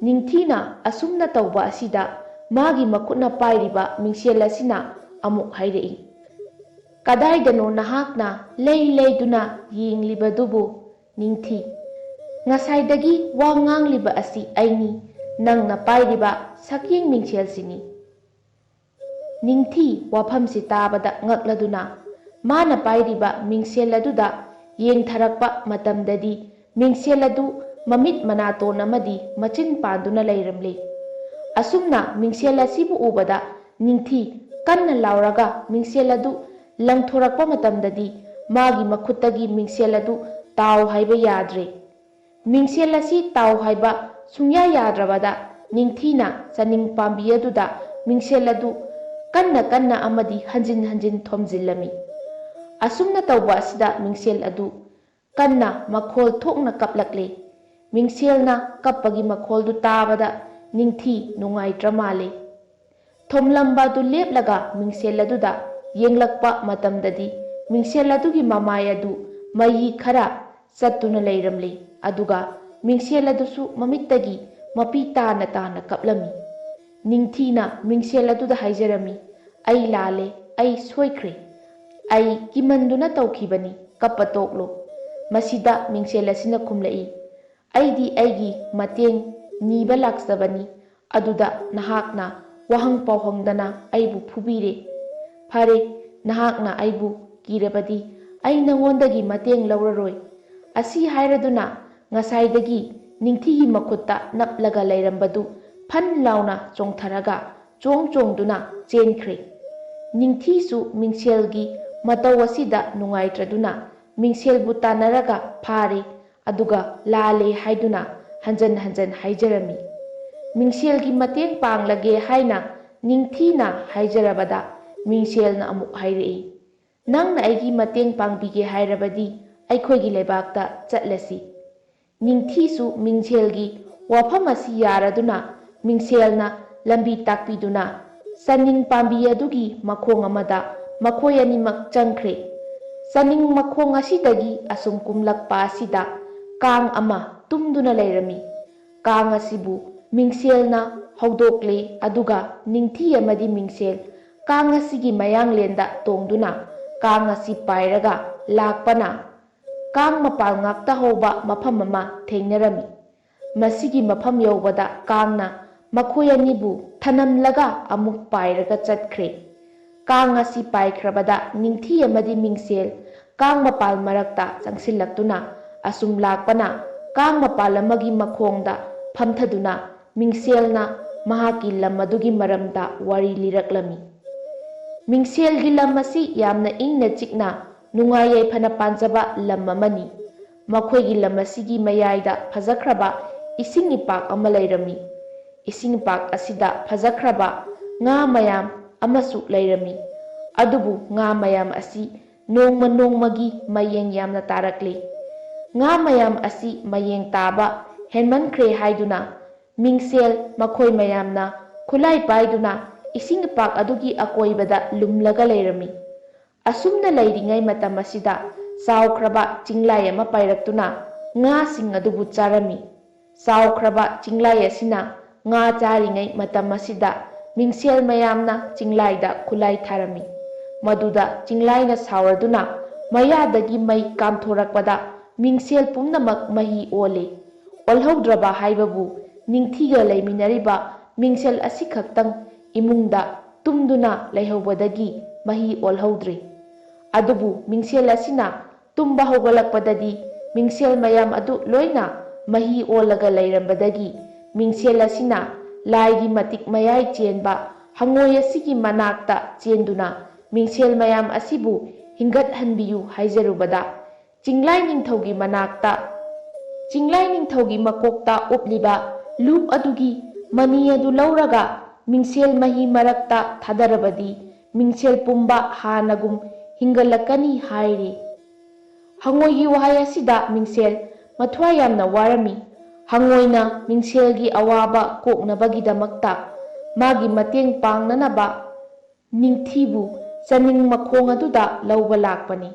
ꯅꯤꯡꯊꯤꯅ ꯑꯁꯨꯝꯅ ꯇꯧꯕ ꯑꯁꯤꯗ ꯃꯥꯒꯤ ꯃꯈꯨꯠꯅ ꯄꯥꯏꯔꯤꯕ ꯃꯤꯡꯁꯦꯜ ꯑꯁꯤꯅ ꯑꯃꯨꯛ ꯍꯥꯏꯔꯛꯏ, "ꯀꯗꯥꯏꯗꯅꯣ ꯅꯍꯥꯛꯅ ꯂꯩ ꯂꯩꯗꯨꯅ ꯌꯦꯡꯂꯤꯕꯗꯨꯕꯨ, ꯅꯤꯡꯊꯤ? ꯉꯁꯥꯏꯗꯒꯤ ꯋꯥ ꯉꯥꯡꯂꯤꯕ ꯑꯁꯤ ꯑꯩꯅꯤ, ꯅꯪꯅ ꯄꯥꯏꯔꯤꯕ ꯁꯛꯌꯦꯡ ꯃꯤꯡꯁꯦꯜꯁꯤꯅꯤ꯫" ꯅꯤꯡꯊꯤ ꯋꯥꯐꯝꯁꯤ ꯇꯥꯕꯗ ꯉꯛꯂꯗꯨꯅ ꯃꯥꯅ ꯄꯥꯏꯔꯤꯕ ꯃꯤꯡꯁꯦꯜ ꯑꯗꯨꯗ ꯌꯦꯡꯊꯔꯛꯄ ꯃꯇꯝꯗꯗꯤ ꯃꯤꯡꯁꯦꯜ ꯑꯗꯨ ꯃꯃꯤꯠ ꯃꯅꯥꯇꯣꯟ ꯑꯃꯗꯤ ꯃꯆꯤꯟ ꯄꯥꯟꯗꯨꯅ ꯂꯩꯔꯝꯂꯦ꯫ ꯑꯁꯨꯝꯅ ꯃꯤꯡꯁꯦꯜ ꯑꯁꯤꯕꯨ ꯎꯕꯗ ꯅꯤꯡꯊꯤ ꯀꯟꯅ ꯂꯥꯎꯔꯒ ꯃꯤꯡꯁꯦꯜ ꯑꯗꯨ ꯂꯪꯊꯣꯔꯛꯄ ꯃꯇꯝꯗꯗꯤ ꯃꯥꯒꯤ ꯃꯈꯨꯠꯇꯒꯤ ꯃꯤꯡꯁꯦꯜ ꯑꯗꯨ ꯇꯥꯎ ꯍꯥꯏꯕ ꯌꯥꯗ꯭ꯔꯦ꯫ ꯃꯤꯡꯁꯦꯜ ꯑꯁꯤ ꯇꯥꯎ ꯍꯥꯏꯕ ꯁꯨꯡꯌꯥ ꯌꯥꯗ꯭ꯔꯕꯗ ꯅꯤꯡꯊꯤꯅ ꯆꯅꯤꯡ ꯄꯥꯝꯕꯤ ꯑꯗꯨꯗ ꯃꯤꯡꯁꯦꯜ ꯑꯗꯨ ꯀꯟꯅ ꯀꯟꯅ ꯑꯃꯗꯤ ꯍꯟꯖꯤꯟ ꯍꯟꯖꯤꯟ ꯊꯣꯝꯖꯤꯜꯂꯝꯃꯤ꯫ ꯑꯁꯨꯝꯅ ꯇꯧꯕ ꯑꯁꯤꯗ ꯃꯤꯡꯁꯦꯜ ꯑꯗꯨ ꯀꯟꯅ ꯃꯈꯣꯜ ꯊꯣꯛꯅ ꯀꯞꯂꯛꯂꯦ꯫ ꯃꯤꯡꯁꯦꯜꯅ ꯀꯞꯄꯒꯤ ꯃꯈꯣꯜꯗꯨ ꯇꯥꯕꯗ ꯅꯤꯡꯊꯤ ꯅꯨꯡꯉꯥꯏꯇ꯭ꯔ ꯃꯥꯜꯂꯦ꯫ ꯊꯣꯝꯂꯝꯕ ꯑꯗꯨ ꯂꯦꯞꯂꯒ ꯃꯤꯡꯁꯦꯜ ꯑꯗꯨꯗ ꯌꯦꯡꯂꯛꯄ ꯃꯇꯝꯗꯗꯤ ꯃꯤꯡꯁꯦꯜ ꯑꯗꯨꯒꯤ ꯃꯃꯥꯏ ꯑꯗꯨ ꯃꯌꯤ ꯈꯔ ꯆꯠꯇꯨꯅ ꯂꯩꯔꯝꯂꯤ꯫ ꯑꯗꯨꯒ ꯃꯤꯡꯁꯦꯜ ꯑꯗꯨꯁꯨ ꯃꯃꯤꯠꯇꯒꯤ ꯃꯄꯤ ꯇꯥꯅ ꯇꯥꯅ ꯀꯞꯂꯝꯃꯤ꯫ ꯅꯤꯡꯊꯤꯅ ꯃꯤꯡꯁꯦꯜ ꯑꯗꯨꯗ ꯍꯥꯏꯖꯔꯝꯃꯤ, "ꯑꯩ ꯂꯥꯜꯂꯦ, ꯑꯩ ꯁꯣꯏꯈ꯭ꯔꯦ꯫ ꯑꯩ ꯀꯤꯃꯟꯗꯨꯅ ꯇꯧꯈꯤꯕꯅꯤ, ꯀꯞꯄ ꯇꯣꯛꯂꯣ꯫" ꯃꯁꯤꯗ ꯃꯤꯡꯁꯦꯜ ꯑꯁꯤꯅ ꯈꯨꯝꯂꯛꯏ, "ꯑꯩꯗꯤ ꯑꯩꯒꯤ ꯃꯇꯦꯡ ꯅꯤꯕ ꯂꯥꯛꯆꯕꯅꯤ, ꯑꯗꯨꯗ ꯅꯍꯥꯛꯅ ꯋꯥꯍꯪ ꯄꯥꯎꯍꯪꯗꯅ ꯑꯩꯕꯨ ꯐꯨꯕꯤꯔꯦ꯫ ꯐꯔꯦ, ꯅꯍꯥꯛꯅ ꯑꯩꯕꯨ ꯀꯤꯔꯕꯗꯤ ꯑꯩ ꯅꯉꯣꯟꯗꯒꯤ ꯃꯇꯦꯡ ꯂꯧꯔꯔꯣꯏ꯫" ꯑꯁꯤ ꯍꯥꯏꯔꯗꯨꯅ ꯉꯁꯥꯏꯗꯒꯤ ꯅꯤꯡꯊꯤꯒꯤ ꯃꯈꯨꯠꯇ ꯅꯞꯂꯒ ꯂꯩꯔꯝꯕꯗꯨ ꯐꯟ ꯂꯥꯎꯅ ꯆꯣꯡꯊꯔꯒ ꯆꯣꯡ ꯆꯣꯡꯗꯨꯅ ꯆꯦꯟꯈ꯭ꯔꯦ꯫ ꯅꯤꯡꯊꯤꯁꯨ ꯃꯤꯡꯁꯦꯜꯒꯤ ꯃꯇꯧ ꯑꯁꯤꯗ ꯅꯨꯡꯉꯥꯏꯇ꯭ꯔꯗꯨꯅ ꯃꯤꯡꯁꯦꯜꯕꯨ ꯇꯥꯟꯅꯔꯒ ꯐꯥꯔꯦ, ꯑꯗꯨꯒ ꯂꯥꯜꯂꯦ ꯍꯥꯏꯗꯨꯅ ꯍꯟꯖꯟ ꯍꯟꯖꯟ ꯍꯥꯏꯖꯔꯝꯃꯤ꯫ ꯃꯤꯡꯁꯦꯜꯒꯤ ꯃꯇꯦꯡ ꯄꯥꯡꯂꯒꯦ ꯍꯥꯏꯅ ꯅꯤꯡꯊꯤꯅ ꯍꯥꯏꯖꯔꯕꯗ ꯃꯤꯡꯁꯦꯜꯅ ꯑꯃꯨꯛ ꯍꯥꯏꯔꯛꯏ, "ꯅꯪꯅ ꯑꯩꯒꯤ ꯃꯇꯦꯡ ꯄꯥꯡꯕꯤꯒꯦ ꯍꯥꯏꯔꯕꯗꯤ ꯑꯩꯈꯣꯏꯒꯤ ꯂꯩꯕꯥꯛꯇ ꯆꯠꯂꯁꯤ꯫" ꯅꯤꯡꯊꯤꯁꯨ ꯃꯤꯡꯁꯦꯜꯒꯤ ꯋꯥꯐꯝ ꯑꯁꯤ ꯌꯥꯔꯗꯨꯅ ꯃꯤꯡꯁꯦꯜꯅ ꯂꯝꯕꯤ ꯇꯥꯛꯄꯤꯗꯨꯅ ꯆꯅꯤꯡ ꯄꯥꯝꯕꯤ ꯑꯗꯨꯒꯤ ꯃꯈꯣꯡ ꯑꯃꯗ ꯃꯈꯣꯏ ꯑꯅꯤꯃꯛ ꯆꯪꯈ꯭ꯔꯦ꯫ ꯆꯅꯤꯡ ꯃꯈꯣꯡ ꯑꯁꯤꯗꯒꯤ ꯑꯁꯨꯝ ꯀꯨꯝꯂꯛꯄ ꯑꯁꯤꯗ ꯀꯥꯡ ꯑꯃ ꯇꯨꯝꯗꯨꯅ ꯂꯩꯔꯝꯃꯤ꯫ ꯀꯥꯡ ꯑꯁꯤꯕꯨ ꯃꯤꯡꯁꯦꯜꯅ ꯍꯧꯗꯣꯛꯂꯦ, ꯑꯗꯨꯒ ꯅꯤꯡꯊꯤ ꯑꯃꯗꯤ ꯃꯤꯡꯁꯦꯜ ꯀꯥꯡ ꯑꯁꯤꯒꯤ ꯃꯌꯥꯡꯂꯦꯟꯗ ꯇꯣꯡꯗꯨꯅ ꯀꯥꯡ ꯑꯁꯤ ꯄꯥꯏꯔꯒ ꯂꯥꯛꯄꯅ ꯀꯥꯡ ꯃꯄꯥꯜ ꯉꯥꯛꯇ ꯍꯧꯕ ꯃꯐꯝ ꯑꯃ ꯊꯦꯡꯅꯔꯝꯃꯤ꯫ ꯃꯁꯤꯒꯤ ꯃꯐꯝ ꯌꯧꯕꯗ ꯀꯥꯡꯅ ꯃꯈꯣꯏ ꯑꯅꯤꯕꯨ ꯊꯅꯝꯂꯒ ꯑꯃꯨꯛ ꯄꯥꯏꯔꯒ ꯆꯠꯈ꯭ꯔꯦ꯫ ꯀꯥꯡ ꯑꯁꯤ ꯄꯥꯏꯈ꯭ꯔꯕꯗ ꯅꯤꯡꯊꯤ ꯑꯃꯗꯤ ꯃꯤꯡꯁꯦꯜ ꯀꯥꯡ ꯃꯄꯥꯜ ꯃꯔꯛꯇ ꯆꯪꯁꯤꯜꯂꯛꯇꯨꯅ ꯑꯁꯨꯝ ꯂꯥꯛꯄꯅ ꯀꯥꯡ ꯃꯄꯥꯜ ꯑꯃꯒꯤ ꯃꯈꯣꯡꯗ ꯐꯝꯊꯗꯨꯅ ꯃꯤꯡꯁꯦꯜꯅ ꯃꯍꯥꯛꯀꯤ ꯂꯝ ꯑꯗꯨꯒꯤ ꯃꯔꯝꯗ ꯋꯥꯔꯤ ꯂꯤꯔꯛꯂꯝꯃꯤ꯫ ꯃꯤꯡꯁꯦꯜꯒꯤ ꯂꯝ ꯑꯁꯤ ꯌꯥꯝꯅ ꯏꯪꯅ ꯆꯤꯛꯅ ꯅꯨꯡꯉꯥꯏ ꯌꯥꯏꯐꯅ ꯄꯥꯟꯖꯕ ꯂꯝ ꯑꯃꯅꯤ꯫ ꯃꯈꯣꯏꯒꯤ ꯂꯝ ꯑꯁꯤꯒꯤ ꯃꯌꯥꯏꯗ ꯐꯖꯈ꯭ꯔꯕ ꯏꯁꯤꯡ ꯏꯄꯥꯛ ꯑꯃ ꯂꯩꯔꯝꯃꯤ꯫ ꯏꯁꯤꯡ ꯏꯄꯥꯛ ꯑꯁꯤꯗ ꯐꯖꯈ꯭ꯔꯕ ꯉꯥ ꯃꯌꯥꯝ ꯑꯃꯁꯨ ꯂꯩꯔꯝꯃꯤ꯫ ꯑꯗꯨꯕꯨ ꯉꯥ ꯃꯌꯥꯝ ꯑꯁꯤ ꯅꯣꯡꯃ ꯅꯣꯡꯃꯒꯤ ꯃꯌꯦꯡ ꯌꯥꯝꯅ ꯇꯥꯔꯛꯂꯤ꯫ ꯉꯥ ꯃꯌꯥꯝ ꯑꯁꯤ ꯃꯌꯦꯡ ꯇꯥꯕ ꯍꯦꯟꯃꯟꯈ꯭ꯔꯦ ꯍꯥꯏꯗꯨꯅ ꯃꯤꯡꯁꯦꯜ ꯃꯈꯣꯏ ꯃꯌꯥꯝꯅ ꯈꯨꯠꯂꯥꯏ ꯄꯥꯏꯗꯨꯅ ꯏꯁꯤꯡ ꯏꯄꯥꯛ ꯑꯗꯨꯒꯤ ꯑꯀꯣꯏꯕꯗ ꯂꯨꯝꯂꯒ ꯂꯩꯔꯝꯃꯤ꯫ ꯑꯁꯨꯝꯅ ꯂꯩꯔꯤꯉꯩ ꯃꯇꯝ ꯑꯁꯤꯗ ꯆꯥꯎꯈ꯭ꯔꯕ ꯆꯤꯡꯂꯥꯏ ꯑꯃ ꯄꯥꯏꯔꯛꯇꯨꯅ ꯉꯥꯁꯤꯡ ꯑꯗꯨꯕꯨ ꯆꯥꯔꯝꯃꯤ꯫ ꯆꯥꯎꯈ꯭ꯔꯕ ꯆꯤꯡꯂꯥꯏ ꯑꯁꯤꯅ ꯉꯥ ꯆꯥꯔꯤꯉꯩ ꯃꯇꯝ ꯑꯁꯤꯗ ꯃꯤꯡꯁꯦꯜ ꯃꯌꯥꯝꯅ ꯆꯤꯡꯂꯥꯏꯗ ꯈꯨꯠꯂꯥꯏ ꯊꯥꯔꯝꯃꯤ꯫ ꯃꯗꯨꯗ ꯆꯤꯡꯂꯥꯏꯅ ꯁꯥꯎꯔꯗꯨꯅ ꯃꯌꯥꯗꯒꯤ ꯃꯩ ꯀꯥꯝꯊꯣꯔꯛꯄꯗ ꯃꯤꯡꯁꯦꯜ ꯄꯨꯝꯅꯃꯛ ꯃꯍꯤ ꯑꯣꯜꯂꯤ꯫ ꯑꯣꯜꯍꯧꯗ꯭ꯔꯕ ꯍꯥꯏꯕꯕꯨ ꯅꯤꯡꯊꯤꯒ ꯂꯩꯃꯤꯟꯅꯔꯤꯕ ꯃꯤꯡꯁꯦꯜ ꯑꯁꯤꯈꯛꯇꯪ ꯏꯃꯨꯡꯗ ꯇꯨꯝꯗꯨꯅ ꯂꯩꯍꯧꯕꯗꯒꯤ ꯃꯍꯤ ꯑꯣꯜꯍꯧꯗ꯭ꯔꯤ꯫ ꯑꯗꯨꯕꯨ ꯃꯤꯡꯁꯦꯜ ꯑꯁꯤꯅ ꯇꯨꯝꯕ ꯍꯧꯒꯠꯂꯛꯄꯗꯗꯤ ꯃꯤꯡꯁꯦꯜ ꯃꯌꯥꯝ ꯑꯗꯨ ꯂꯣꯏꯅ ꯃꯍꯤ ꯑꯣꯜꯂꯒ ꯂꯩꯔꯝꯕꯗꯒꯤ ꯃꯤꯡꯁꯦꯜ ꯑꯁꯤꯅ ꯂꯥꯏꯒꯤ ꯃꯇꯤꯛ ꯃꯌꯥꯏ ꯆꯦꯟꯕ ꯍꯉꯣꯏ ꯑꯁꯤꯒꯤ ꯃꯅꯥꯛꯇ ꯆꯦꯟꯗꯨꯅ ꯃꯤꯡꯁꯦꯜ ꯃꯌꯥꯝ ꯑꯁꯤꯕꯨ ꯍꯤꯡꯒꯠꯍꯟꯕꯤꯌꯨ ꯍꯥꯏꯖꯔꯨꯕꯗ ꯆꯤꯡꯂꯥꯏ ꯅꯤꯡꯊꯧꯒꯤ ꯃꯅꯥꯛꯇ, ꯆꯤꯡꯂꯥꯏ ꯅꯤꯡꯊꯧꯒꯤ ꯃꯀꯣꯛꯇ ꯎꯞꯂꯤꯕ ꯂꯨꯞ ꯑꯗꯨꯒꯤ ꯃꯅꯤ ꯑꯗꯨ ꯂꯧꯔꯒ ꯃꯤꯡꯁꯦꯜ ꯃꯍꯤ ꯃꯔꯛꯇ ꯊꯥꯗꯔꯕꯗꯤ ꯃꯤꯡꯁꯦꯜ ꯄꯨꯝꯕ ꯍꯥꯟꯅꯒꯨꯝ ꯍꯤꯡꯒꯠꯂꯛꯀꯅꯤ ꯍꯥꯏꯔꯤ꯫ ꯍꯉꯣꯏꯒꯤ ꯋꯥꯍꯩ ꯑꯁꯤꯗ ꯃꯤꯡꯁꯦꯜ ꯃꯊ꯭ꯋꯥꯏ ꯌꯥꯝꯅ ꯋꯥꯔꯝꯃꯤ꯫ ꯍꯉꯣꯏꯅ ꯃꯤꯡꯁꯦꯜꯒꯤ ꯑꯋꯥꯕ ꯀꯣꯛꯅꯕꯒꯤꯗꯃꯛꯇ ꯃꯥꯒꯤ ꯃꯇꯦꯡ ꯄꯥꯡꯅꯅꯕ ꯅꯤꯡꯊꯤꯕꯨ ꯆꯅꯤꯡ ꯃꯈꯣꯡ ꯑꯗꯨꯗ ꯂꯧꯕ ꯂꯥꯛꯄꯅꯤ꯫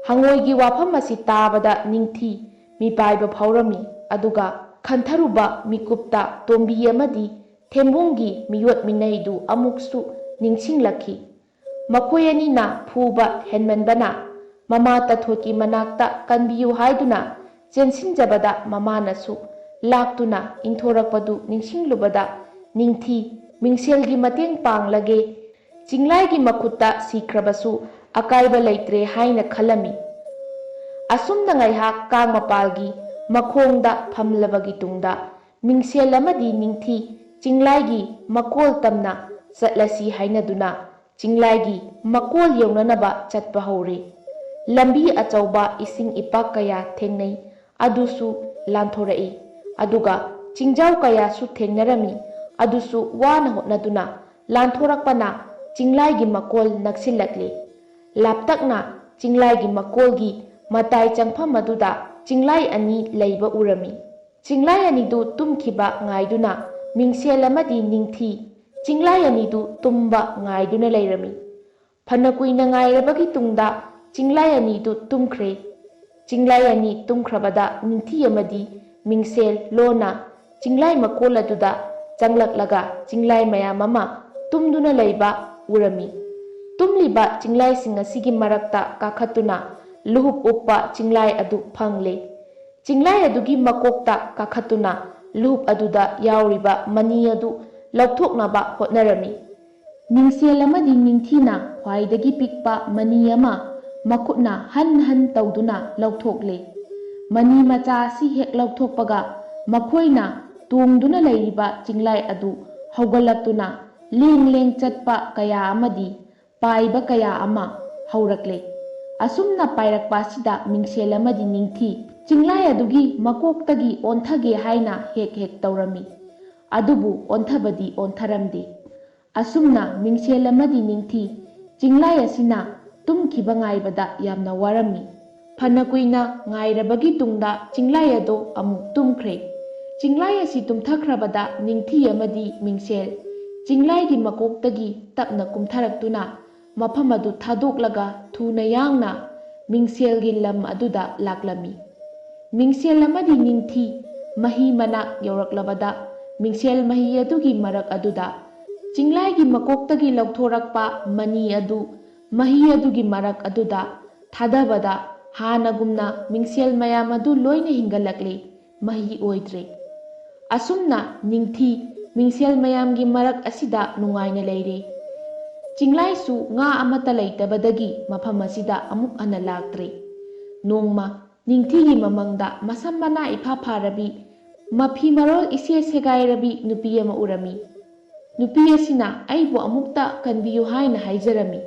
ꯍꯉꯣꯏꯒꯤ ꯋꯥꯐꯝ ꯑꯁꯤ ꯇꯥꯕꯗ ꯅꯤꯡꯊꯤ ꯃꯤꯄꯥꯏꯕ ꯐꯥꯎꯔꯝꯃꯤ, ꯑꯗꯨꯒ ꯈꯟꯊꯔꯨꯕ ꯃꯤꯀꯨꯞꯇ ꯇꯣꯝꯕꯤ ꯑꯃꯗꯤ ꯊꯦꯝꯕꯨꯡꯒꯤ ꯃꯤꯑꯣꯠ ꯃꯤꯅꯩꯗꯨ ꯑꯃꯨꯛꯁꯨ ꯅꯤꯡꯁꯤꯡꯂꯛꯈꯤ꯫ ꯃꯈꯣꯏ ꯑꯅꯤꯅ ꯐꯨꯕ ꯍꯦꯟꯃꯟꯕꯅ ꯃꯃꯥ ꯇꯊꯣꯠꯀꯤ ꯃꯅꯥꯛꯇ ꯀꯟꯕꯤꯌꯨ ꯍꯥꯏꯗꯨꯅ ꯆꯦꯟꯁꯤꯟꯖꯕꯗ ꯃꯃꯥꯅꯁꯨ ꯂꯥꯛꯇꯨꯅ ꯏꯟꯊꯣꯔꯛꯄꯗꯨ ꯅꯤꯡꯁꯤꯡꯂꯨꯕꯗ ꯅꯤꯡꯊꯤ ꯃꯤꯡꯁꯦꯜꯒꯤ ꯃꯇꯦꯡ ꯄꯥꯡꯂꯒꯦ, ꯆꯤꯡꯂꯥꯏꯒꯤ ꯃꯈꯨꯠꯇ ꯁꯤꯈ꯭ꯔꯕꯁꯨ ꯑꯀꯥꯏꯕ ꯂꯩꯇ꯭ꯔꯦ ꯍꯥꯏꯅ ꯈꯜꯂꯝꯃꯤ꯫ ꯑꯁꯨꯝꯅ ꯉꯥꯏꯍꯥꯛ ꯀꯥꯡ ꯃꯄꯥꯜꯒꯤ ꯃꯈꯣꯡꯗ ꯐꯝꯂꯕꯒꯤ ꯇꯨꯡꯗ ꯃꯤꯡꯁꯦꯜ ꯑꯃꯗꯤ ꯅꯤꯡꯊꯤ ꯆꯤꯡꯂꯥꯏꯒꯤ ꯃꯀꯣꯜ ꯇꯝꯅ ꯆꯠꯂꯁꯤ ꯍꯥꯏꯅꯗꯨꯅ ꯆꯤꯡꯂꯥꯏꯒꯤ ꯃꯀꯣꯜ ꯌꯧꯅꯅꯕ ꯆꯠꯄ ꯍꯧꯔꯦ꯫ ꯂꯝꯕꯤ ꯑꯆꯧꯕ ꯏꯁꯤꯡ ꯏꯄꯥꯛ ꯀꯌꯥ ꯊꯦꯡꯅꯩ, ꯑꯗꯨꯁꯨ ꯂꯥꯟꯊꯣꯔꯛꯏ꯫ ꯑꯗꯨꯒ ꯆꯤꯡꯖꯥꯎ ꯀꯌꯥꯁꯨ ꯊꯦꯡꯅꯔꯝꯃꯤ, ꯑꯗꯨꯁꯨ ꯋꯥꯅ ꯍꯣꯠꯅꯗꯨꯅ ꯂꯥꯟꯊꯣꯔꯛꯄꯅ ꯆꯤꯡꯂꯥꯏꯒꯤ ꯃꯀꯣꯜ ꯅꯛꯁꯤꯜꯂꯛꯂꯤ꯫ ꯂꯥꯞꯇꯛꯅ ꯆꯤꯡꯂꯥꯏꯒꯤ ꯃꯀꯣꯜꯒꯤ ꯃꯇꯥꯏ ꯆꯪꯐꯝ ꯑꯗꯨꯗ ꯆꯤꯡꯂꯥꯏ ꯑꯅꯤ ꯂꯩꯕ ꯎꯔꯝꯃꯤ꯫ ꯆꯤꯡꯂꯥꯏ ꯑꯅꯤꯗꯨ ꯇꯨꯝꯈꯤꯕ ꯉꯥꯏꯗꯨꯅ ꯃꯤꯡꯁꯦꯜ ꯑꯃꯗꯤ ꯅꯤꯡꯊꯤ ꯆꯤꯡꯂꯥꯏ ꯑꯅꯤꯗꯨ ꯇꯨꯝꯕ ꯉꯥꯏꯗꯨꯅ ꯂꯩꯔꯝꯃꯤ꯫ ꯐꯅ ꯀꯨꯏꯅ ꯉꯥꯏꯔꯕꯒꯤ ꯇꯨꯡꯗ ꯆꯤꯡꯂꯥꯏ ꯑꯅꯤꯗꯨ ꯇꯨꯝꯈ꯭ꯔꯦ꯫ ꯆꯤꯡꯂꯥꯏ ꯑꯅꯤ ꯇꯨꯝꯈ꯭ꯔꯕꯗ ꯅꯤꯡꯊꯤ ꯑꯃꯗꯤ ꯃꯤꯡꯁꯦꯜ ꯂꯣꯟꯅ ꯆꯤꯡꯂꯥꯏ ꯃꯀꯣꯜ ꯑꯗꯨꯗ ꯆꯪꯂꯛꯂꯒ ꯆꯤꯡꯂꯥꯏ ꯃꯌꯥꯝ ꯑꯃ ꯇꯨꯝꯗꯨꯅ ꯂꯩꯕ ꯎꯔꯝꯃꯤ꯫ ꯇꯨꯝꯂꯤꯕ ꯆꯤꯡꯂꯥꯏꯁꯤꯡ ꯑꯁꯤꯒꯤ ꯃꯔꯛꯇ ꯀꯥꯈꯠꯇꯨꯅ ꯂꯨꯍꯨꯞ ꯎꯞꯄ ꯆꯤꯡꯂꯥꯏ ꯑꯗꯨ ꯐꯪꯂꯦ꯫ ꯆꯤꯡꯂꯥꯏ ꯑꯗꯨꯒꯤ ꯃꯀꯣꯛꯇ ꯀꯥꯈꯠꯇꯨꯅ ꯂꯨꯍꯨꯞ ꯑꯗꯨꯗ ꯌꯥꯎꯔꯤꯕ ꯃꯅꯤ ꯑꯗꯨ ꯂꯧꯊꯣꯛꯅꯕ ꯍꯣꯠꯅꯔꯝꯃꯤ꯫ ꯃꯤꯡꯁꯦꯜ ꯑꯃꯗꯤ ꯅꯤꯡꯊꯤꯅ ꯈ꯭ꯋꯥꯏꯗꯒꯤ ꯄꯤꯛꯄ ꯃꯅꯤ ꯑꯃ ꯃꯈꯨꯠꯅ ꯍꯟ ꯍꯟ ꯇꯧꯗꯨꯅ ꯂꯧꯊꯣꯛꯂꯦ꯫ ꯃꯅꯤ ꯃꯆꯥ ꯑꯁꯤ ꯍꯦꯛ ꯂꯧꯊꯣꯛꯄꯒ ꯃꯈꯣꯏꯅ ꯇꯣꯡꯗꯨꯅ ꯂꯩꯔꯤꯕ ꯆꯤꯡꯂꯥꯏ ꯑꯗꯨ ꯍꯧꯒꯠꯂꯛꯇꯨꯅ ꯂꯦꯡ ꯂꯦꯡ ꯆꯠꯄ ꯀꯌꯥ ꯑꯃꯗꯤ ꯄꯥꯏꯕ ꯀꯌꯥ ꯑꯃ ꯍꯧꯔꯛꯂꯦ꯫ ꯑꯁꯨꯝꯅ ꯄꯥꯏꯔꯛꯄ ꯑꯁꯤꯗ ꯃꯤꯡꯁꯦꯜ ꯑꯃꯗꯤ ꯅꯤꯡꯊꯤ ꯆꯤꯡꯂꯥꯏ ꯑꯗꯨꯒꯤ ꯃꯀꯣꯛꯇꯒꯤ ꯑꯣꯟꯊꯒꯦ ꯍꯥꯏꯅ ꯍꯦꯛ ꯍꯦꯛ ꯇꯧꯔꯝꯃꯤ꯫ ꯑꯗꯨꯕꯨ ꯑꯣꯟꯊꯕꯗꯤ ꯑꯣꯟꯊꯔꯝꯗꯦ꯫ ꯑꯁꯨꯝꯅ ꯃꯤꯡꯁꯦꯜ ꯑꯃꯗꯤ ꯅꯤꯡꯊꯤ ꯆꯤꯡꯂꯥꯏ ꯑꯁꯤꯅ ꯇꯨꯝꯈꯤꯕ ꯉꯥꯏꯕꯗ ꯌꯥꯝꯅ ꯋꯥꯔꯝꯃꯤ꯫ ꯐꯅ ꯀꯨꯏꯅ ꯉꯥꯏꯔꯕꯒꯤ ꯇꯨꯡꯗ ꯆꯤꯡꯂꯥꯏ ꯑꯗꯨ ꯑꯃꯨꯛ ꯇꯨꯝꯈ꯭ꯔꯦ꯫ ꯆꯤꯡꯂꯥꯏ ꯑꯁꯤ ꯇꯨꯝꯊꯈ꯭ꯔꯕꯗ ꯅꯤꯡꯊꯤ ꯑꯃꯗꯤ ꯃꯤꯡꯁꯦꯜ ꯆꯤꯡꯂꯥꯏꯒꯤ ꯃꯀꯣꯛꯇꯒꯤ ꯇꯞꯅ ꯀꯨꯝꯊꯔꯛꯇꯨꯅ ꯃꯐꯝ ꯑꯗꯨ ꯊꯥꯗꯣꯛꯂꯒ ꯊꯨꯅ ꯌꯥꯡꯅ ꯃꯤꯡꯁꯦꯜꯒꯤ ꯂꯝ ꯑꯗꯨꯗ ꯂꯥꯛꯂꯝꯃꯤ꯫ ꯃꯤꯡꯁꯦꯜ ꯑꯃꯗꯤ ꯅꯤꯡꯊꯤ ꯃꯍꯤ ꯃꯅꯥꯛ ꯌꯧꯔꯛꯂꯕꯗ ꯃꯤꯡꯁꯦꯜ ꯃꯍꯤ ꯑꯗꯨꯒꯤ ꯃꯔꯛ ꯑꯗꯨꯗ ꯆꯤꯡꯂꯥꯏꯒꯤ ꯃꯀꯣꯛꯇꯒꯤ ꯂꯧꯊꯣꯔꯛꯄ ꯃꯅꯤ ꯑꯗꯨ ꯃꯍꯤ ꯑꯗꯨꯒꯤ ꯃꯔꯛ ꯑꯗꯨꯗ ꯊꯥꯗꯕꯗ ꯍꯥꯟꯅꯒꯨꯝꯅ ꯃꯤꯡꯁꯦꯜ ꯃꯌꯥꯝ ꯑꯗꯨ ꯂꯣꯏꯅ ꯍꯤꯡꯒꯠꯂꯛꯂꯦ, ꯃꯍꯤ ꯑꯣꯏꯗ꯭ꯔꯦ꯫ ꯑꯁꯨꯝꯅ ꯅꯤꯡꯊꯤ ꯃꯤꯡꯁꯦꯜ ꯃꯌꯥꯝꯒꯤ ꯃꯔꯛ ꯑꯁꯤꯗ ꯅꯨꯡꯉꯥꯏꯅ ꯂꯩꯔꯦ꯫ ꯆꯤꯡꯂꯥꯏꯁꯨ ꯉꯥ ꯑꯃꯠꯇ ꯂꯩꯇꯕꯗꯒꯤ ꯃꯐꯝ ꯑꯁꯤꯗ ꯑꯃꯨꯛ ꯍꯟꯅ ꯂꯥꯛꯇ꯭ꯔꯦ꯫ ꯅꯣꯡꯃ ꯅꯤꯡꯊꯤꯒꯤ ꯃꯃꯪꯗ ꯃꯁꯝ ꯃꯅꯥ ꯏꯐꯥ ꯐꯥꯔꯕꯤ, ꯃꯐꯤ ꯃꯔꯣꯜ ꯏꯁꯦ ꯁꯦꯒꯥꯏꯔꯕꯤ ꯅꯨꯄꯤ ꯑꯃ ꯎꯔꯝꯃꯤ꯫ ꯅꯨꯄꯤ ꯑꯁꯤꯅ ꯑꯩꯕꯨ ꯑꯃꯨꯛꯇ ꯀꯟꯕꯤꯌꯨ ꯍꯥꯏꯅ ꯍꯥꯏꯖꯔꯝꯃꯤ꯫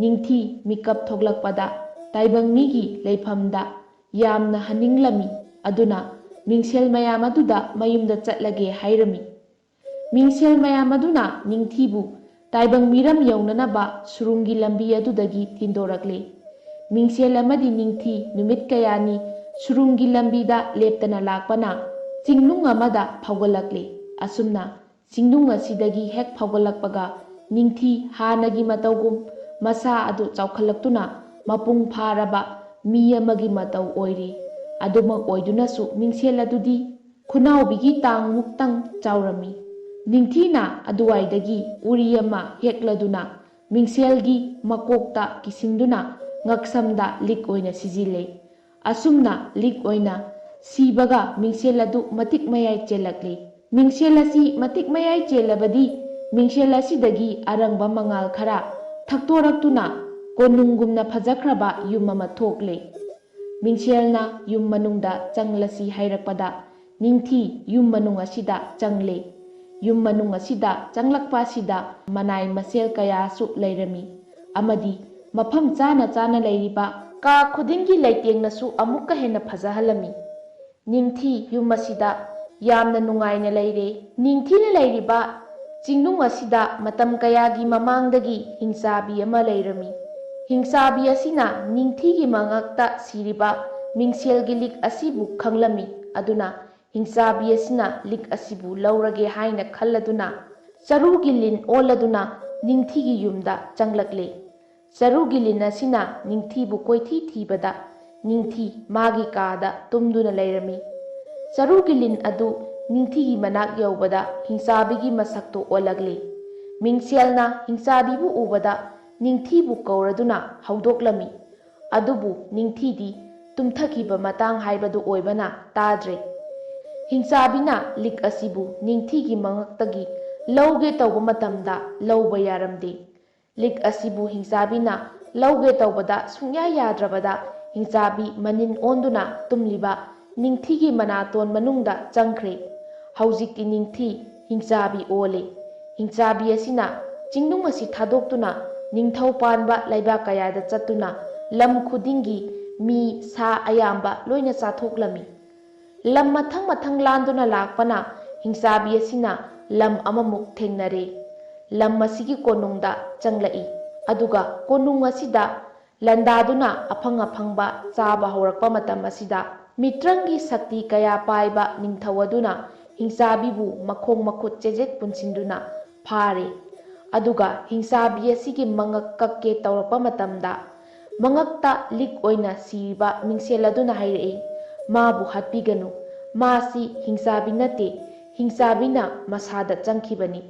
ꯅꯤꯡꯊꯤ ꯃꯤꯀꯞ ꯊꯣꯛꯂꯛꯄꯗ ꯇꯥꯏꯕꯪ ꯃꯤꯒꯤ ꯂꯩꯐꯝꯗ ꯌꯥꯝꯅ ꯍꯟꯅꯤꯡꯂꯝꯃꯤ꯫ ꯑꯗꯨꯅ ꯃꯤꯡꯁꯦꯜ ꯃꯌꯥꯝ ꯑꯗꯨꯗ ꯃꯌꯨꯝꯗ ꯆꯠꯂꯒꯦ ꯍꯥꯏꯔꯝꯃꯤ꯫ ꯃꯤꯡꯁꯦꯜ ꯃꯌꯥꯝ ꯑꯗꯨꯅ ꯅꯤꯡꯊꯤꯕꯨ ꯇꯥꯏꯕꯪ ꯃꯤꯔꯝ ꯌꯧꯅꯅꯕ ꯁꯨꯔꯨꯡꯒꯤ ꯂꯝꯕꯤ ꯑꯗꯨꯗꯒꯤ ꯊꯤꯟꯗꯣꯔꯛꯂꯦ꯫ ꯃꯤꯡꯁꯦꯜ ꯑꯃꯗꯤ ꯅꯤꯡꯊꯤ ꯅꯨꯃꯤꯠ ꯀꯌꯥꯅꯤ ꯁꯨꯔꯨꯡꯒꯤ ꯂꯝꯕꯤꯗ ꯂꯦꯞꯇꯅ ꯂꯥꯛꯄꯅ ꯆꯤꯡꯅꯨꯡ ꯑꯃꯗ ꯐꯥꯎꯒꯠꯂꯛꯂꯦ꯫ ꯑꯁꯨꯝꯅ ꯆꯤꯡꯅꯨꯡ ꯑꯁꯤꯗꯒꯤ ꯍꯦꯛ ꯐꯥꯎꯒꯠꯂꯛꯄꯒ ꯅꯤꯡꯊꯤ ꯍꯥꯟꯅꯒꯤ ꯃꯇꯧꯒꯨꯝ ꯃꯁꯥ ꯑꯗꯨ ꯆꯥꯎꯈꯠꯂꯛꯇꯨꯅ ꯃꯄꯨꯡ ꯐꯥꯔꯕ ꯃꯤ ꯑꯃꯒꯤ ꯃꯇꯧ ꯑꯣꯏꯔꯤ꯫ ꯑꯗꯨꯃꯛ ꯑꯣꯏꯗꯨꯅꯁꯨ ꯃꯤꯡꯁꯦꯜ ꯑꯗꯨꯗꯤ ꯈꯨꯅꯥꯎꯕꯤꯒꯤ ꯇꯥꯡꯃꯨꯛꯇꯪ ꯆꯥꯎꯔꯝꯃꯤ꯫ ꯅꯤꯡꯊꯤꯅ ꯑꯗꯨꯋꯥꯏꯗꯒꯤ ꯎꯔꯤ ꯑꯃ ꯍꯦꯛꯂꯗꯨꯅ ꯃꯤꯡꯁꯦꯜꯒꯤ ꯃꯀꯣꯛꯇ ꯀꯤꯁꯤꯟꯗꯨꯅ ꯉꯛꯁꯝꯗ ꯂꯤꯛ ꯑꯣꯏꯅ ꯁꯤꯖꯤꯜꯂꯦ꯫ ꯑꯁꯨꯝꯅ ꯂꯤꯛ ꯑꯣꯏꯅ ꯁꯤꯕꯒ ꯃꯤꯡꯁꯦꯜ ꯑꯗꯨ ꯃꯇꯤꯛ ꯃꯌꯥꯏ ꯆꯦꯜꯂꯛꯂꯤ꯫ ꯃꯤꯡꯁꯦꯜ ꯑꯁꯤ ꯃꯇꯤꯛ ꯃꯌꯥꯏ ꯆꯦꯜꯂꯕꯗꯤ ꯃꯤꯡꯁꯦꯜ ꯑꯁꯤꯗꯒꯤ ꯑꯔꯪꯕ ꯃꯉꯥꯜ ꯈꯔ ꯊꯛꯇꯣꯔꯛꯇꯨꯅ ꯀꯣꯅꯨꯡꯒꯨꯝꯅ ꯐꯖꯈ꯭ꯔꯕ ꯌꯨꯝ ꯑꯃ ꯊꯣꯛꯂꯦ꯫ ꯃꯤꯡꯁꯦꯜꯅ ꯌꯨꯝ ꯃꯅꯨꯡꯗ ꯆꯪꯂꯁꯤ ꯍꯥꯏꯔꯛꯄꯗ ꯅꯤꯡꯊꯤ ꯌꯨꯝ ꯃꯅꯨꯡ ꯑꯁꯤꯗ ꯆꯪꯂꯦ꯫ ꯌꯨꯝ ꯃꯅꯨꯡ ꯑꯁꯤꯗ ꯆꯪꯂꯛꯄ ꯑꯁꯤꯗ ꯃꯅꯥꯏ ꯃꯁꯦꯜ ꯀꯌꯥꯁꯨ ꯂꯩꯔꯝꯃꯤ ꯑꯃꯗꯤ ꯃꯐꯝ ꯆꯥꯅ ꯆꯥꯅ ꯂꯩꯔꯤꯕ ꯀꯥ ꯈꯨꯗꯤꯡꯒꯤ ꯂꯩꯇꯦꯡꯅꯁꯨ ꯑꯃꯨꯛꯀ ꯍꯦꯟꯅ ꯐꯖꯍꯜꯂꯝꯃꯤ꯫ ꯅꯤꯡꯊꯤ ꯌꯨꯝ ꯑꯁꯤꯗ ꯌꯥꯝꯅ ꯅꯨꯡꯉꯥꯏꯅ ꯂꯩꯔꯦ꯫ ꯅꯤꯡꯊꯤꯅ ꯂꯩꯔꯤꯕ ꯆꯤꯡꯅꯨꯡ ꯑꯁꯤꯗ ꯃꯇꯝ ꯀꯌꯥꯒꯤ ꯃꯃꯥꯡꯗꯒꯤ ꯍꯤꯡꯆꯥꯕꯤ ꯑꯃ ꯂꯩꯔꯝꯃꯤ꯫ ꯍꯤꯡꯆꯥꯕꯤ ꯑꯁꯤꯅ ꯅꯤꯡꯊꯤꯒꯤ ꯃꯉꯛꯇ ꯁꯤꯔꯤꯕ ꯃꯤꯡꯁꯦꯜꯒꯤ ꯂꯤꯛ ꯑꯁꯤꯕꯨ ꯈꯪꯂꯝꯃꯤ꯫ ꯑꯗꯨꯅ ꯍꯤꯡꯆꯥꯕꯤ ꯑꯁꯤꯅ ꯂꯤꯛ ꯑꯁꯤꯕꯨ ꯂꯧꯔꯒꯦ ꯍꯥꯏꯅ ꯈꯜꯂꯗꯨꯅ ꯆꯔꯨꯒꯤ ꯂꯤꯟ ꯑꯣꯜꯂꯗꯨꯅ ꯅꯤꯡꯊꯤꯒꯤ ꯌꯨꯝꯗ ꯆꯪꯂꯛꯂꯦ꯫ ꯆꯔꯨꯒꯤ ꯂꯤꯟ ꯑꯁꯤꯅ ꯅꯤꯡꯊꯤꯕꯨ ꯀꯣꯏꯊꯤ ꯊꯤꯕꯗ ꯅꯤꯡꯊꯤ ꯃꯥꯒꯤ ꯀꯥꯗ ꯇꯨꯝꯗꯨꯅ ꯂꯩꯔꯝꯃꯤ꯫ ꯆꯔꯨꯒꯤ ꯂꯤꯟ ꯑꯗꯨ ꯅꯤꯡꯊꯤꯒꯤ ꯃꯅꯥꯛ ꯌꯧꯕꯗ ꯍꯤꯡꯆꯥꯕꯤꯒꯤ ꯃꯁꯛꯇꯨ ꯑꯣꯜꯂꯛꯂꯤ꯫ ꯃꯤꯡꯁꯦꯜꯅ ꯍꯤꯡꯆꯥꯕꯤꯕꯨ ꯎꯕꯗ ꯅꯤꯡꯊꯤꯕꯨ ꯀꯧꯔꯗꯨꯅ ꯍꯧꯗꯣꯛꯂꯝꯃꯤ꯫ ꯑꯗꯨꯕꯨ ꯅꯤꯡꯊꯤꯗꯤ ꯇꯨꯝꯊꯈꯤꯕ ꯃꯇꯥꯡ ꯍꯥꯏꯕꯗꯨ ꯑꯣꯏꯕꯅ ꯇꯥꯗ꯭ꯔꯦ꯫ ꯍꯤꯡꯆꯥꯕꯤꯅ ꯂꯤꯛ ꯑꯁꯤꯕꯨ ꯅꯤꯡꯊꯤꯒꯤ ꯃꯉꯛꯇꯒꯤ ꯂꯧꯒꯦ ꯇꯧꯕ ꯃꯇꯝꯗ ꯂꯧꯕ ꯌꯥꯔꯝꯗꯦ꯫ ꯂꯤꯛ ꯑꯁꯤꯕꯨ ꯍꯤꯡꯆꯥꯕꯤꯅ ꯂꯧꯒꯦ ꯇꯧꯕꯗ ꯁꯨꯡꯌꯥ ꯌꯥꯗ꯭ꯔꯕꯗ ꯍꯤꯡꯆꯥꯕꯤ ꯃꯅꯤꯟ ꯑꯣꯟꯗꯨꯅ ꯇꯨꯝꯂꯤꯕ ꯅꯤꯡꯊꯤꯒꯤ ꯃꯅꯥꯇꯣꯟ ꯃꯅꯨꯡꯗ ꯆꯪꯈ꯭ꯔꯦ꯫ ꯍꯧꯖꯤꯛꯇꯤ ꯅꯤꯡꯊꯤ ꯍꯤꯡꯆꯥꯕꯤ ꯑꯣꯜꯂꯦ꯫ ꯍꯤꯡꯆꯥꯕꯤ ꯑꯁꯤꯅ ꯆꯤꯡꯅꯨꯡ ꯑꯁꯤ ꯊꯥꯗꯣꯛꯇꯨꯅ ꯅꯤꯡꯊꯧ ꯄꯥꯟꯕ ꯂꯩꯕꯥꯛ ꯀꯌꯥꯗ ꯆꯠꯇꯨꯅ ꯂꯝ ꯈꯨꯗꯤꯡꯒꯤ ꯃꯤ ꯁꯥ ꯑꯌꯥꯝꯕ ꯂꯣꯏꯅ ꯆꯥꯊꯣꯛꯂꯝꯃꯤ꯫ ꯂꯝ ꯃꯊꯪ ꯃꯊꯪ ꯂꯥꯟꯗꯨꯅ ꯂꯥꯛꯄꯅ ꯍꯤꯡꯆꯥꯕꯤ ꯑꯁꯤꯅ ꯂꯝ ꯑꯃꯃꯨꯛ ꯊꯦꯡꯅꯔꯦ꯫ ꯂꯝ ꯑꯁꯤꯒꯤ ꯀꯣꯅꯨꯡꯗ ꯆꯪꯂꯛꯏ꯫ ꯑꯗꯨꯒ ꯀꯣꯅꯨꯡ ꯑꯁꯤꯗ ꯂꯥꯟꯗꯥꯗꯨꯅ ꯑꯐꯪ ꯑꯐꯪꯕ ꯆꯥꯕ ꯍꯧꯔꯛꯄ ꯃꯇꯝ ꯑꯁꯤꯗ ꯃꯤꯇ꯭ꯔꯪꯒꯤ ꯁꯛꯇꯤ ꯀꯌꯥ ꯄꯥꯏꯕ ꯅꯤꯡꯊꯧ ꯑꯗꯨꯅ ꯍꯤꯡꯆꯥꯕꯤꯕꯨ ꯃꯈꯣꯡ ꯃꯈꯨꯠ ꯆꯦꯖꯦꯠ ꯄꯨꯟꯁꯤꯟꯗꯨꯅ ꯐꯥꯔꯦ꯫ ꯑꯗꯨꯒ ꯍꯤꯡꯆꯥꯕꯤ ꯑꯁꯤꯒꯤ ꯃꯉꯛ ꯀꯛꯀꯦ ꯇꯧꯔꯛꯄ ꯃꯇꯝꯗ, ꯃꯉꯛꯇ ꯂꯤꯛ ꯑꯣꯏꯅ ꯁꯤꯔꯤꯕ ꯃꯤꯡꯁꯦꯜ ꯑꯗꯨꯅ ꯍꯥꯏꯔꯛꯏ, "ꯃꯥꯕꯨ ꯍꯥꯠꯄꯤꯒꯅꯨ, ꯃꯥꯁꯤ ꯍꯤꯡꯆꯥꯕꯤ ꯅꯠꯇꯦ, ꯍꯤꯡꯆꯥꯕꯤꯅ ꯃꯁꯥꯗ ꯆꯪꯈꯤꯕꯅꯤ"꯫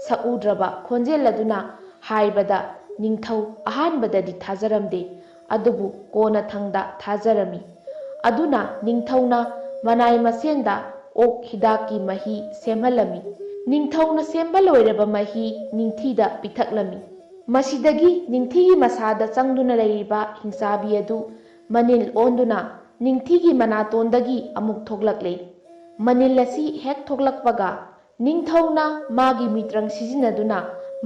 ꯁꯛꯎꯗ꯭ꯔꯕ ꯈꯣꯟꯖꯦꯜ ꯑꯗꯨꯅ ꯍꯥꯏꯕꯗ ꯅꯤꯡꯊꯧ ꯑꯍꯥꯟꯕꯗꯗꯤ ꯊꯥꯖꯔꯝꯗꯦ, ꯑꯗꯨꯕꯨ ꯀꯣꯟꯅꯊꯪꯗ ꯊꯥꯖꯔꯝꯃꯤ꯫ ꯑꯗꯨꯅ ꯅꯤꯡꯊꯧꯅ ꯃꯅꯥꯏ ꯃꯁꯦꯟꯗ ꯑꯣꯛ ꯍꯤꯗꯥꯛꯀꯤ ꯃꯍꯤ ꯁꯦꯝꯍꯜꯂꯝꯃꯤ꯫ ꯅꯤꯡꯊꯧꯅ ꯁꯦꯝꯕ ꯂꯣꯏꯔꯕ ꯃꯍꯤ ꯅꯤꯡꯊꯤꯗ ꯄꯤꯊꯛꯂꯝꯃꯤ꯫ ꯃꯁꯤꯗꯒꯤ ꯅꯤꯡꯊꯤꯒꯤ ꯃꯁꯥꯗ ꯆꯪꯗꯨꯅ ꯂꯩꯔꯤꯕ ꯍꯤꯡꯆꯥꯕꯤ ꯑꯗꯨ ꯃꯅꯤꯜ ꯑꯣꯟꯗꯨꯅ ꯅꯤꯡꯊꯤꯒꯤ ꯃꯅꯥꯇꯣꯟꯗꯒꯤ ꯑꯃꯨꯛ ꯊꯣꯛꯂꯛꯂꯦ꯫ ꯃꯅꯤꯜ ꯑꯁꯤ ꯍꯦꯛ ꯊꯣꯛꯂꯛꯄꯒ, ꯅꯤꯡꯊꯧꯅ ꯃꯥꯒꯤ ꯃꯤꯇ꯭ꯔꯪ ꯁꯤꯖꯤꯟꯅꯗꯨꯅ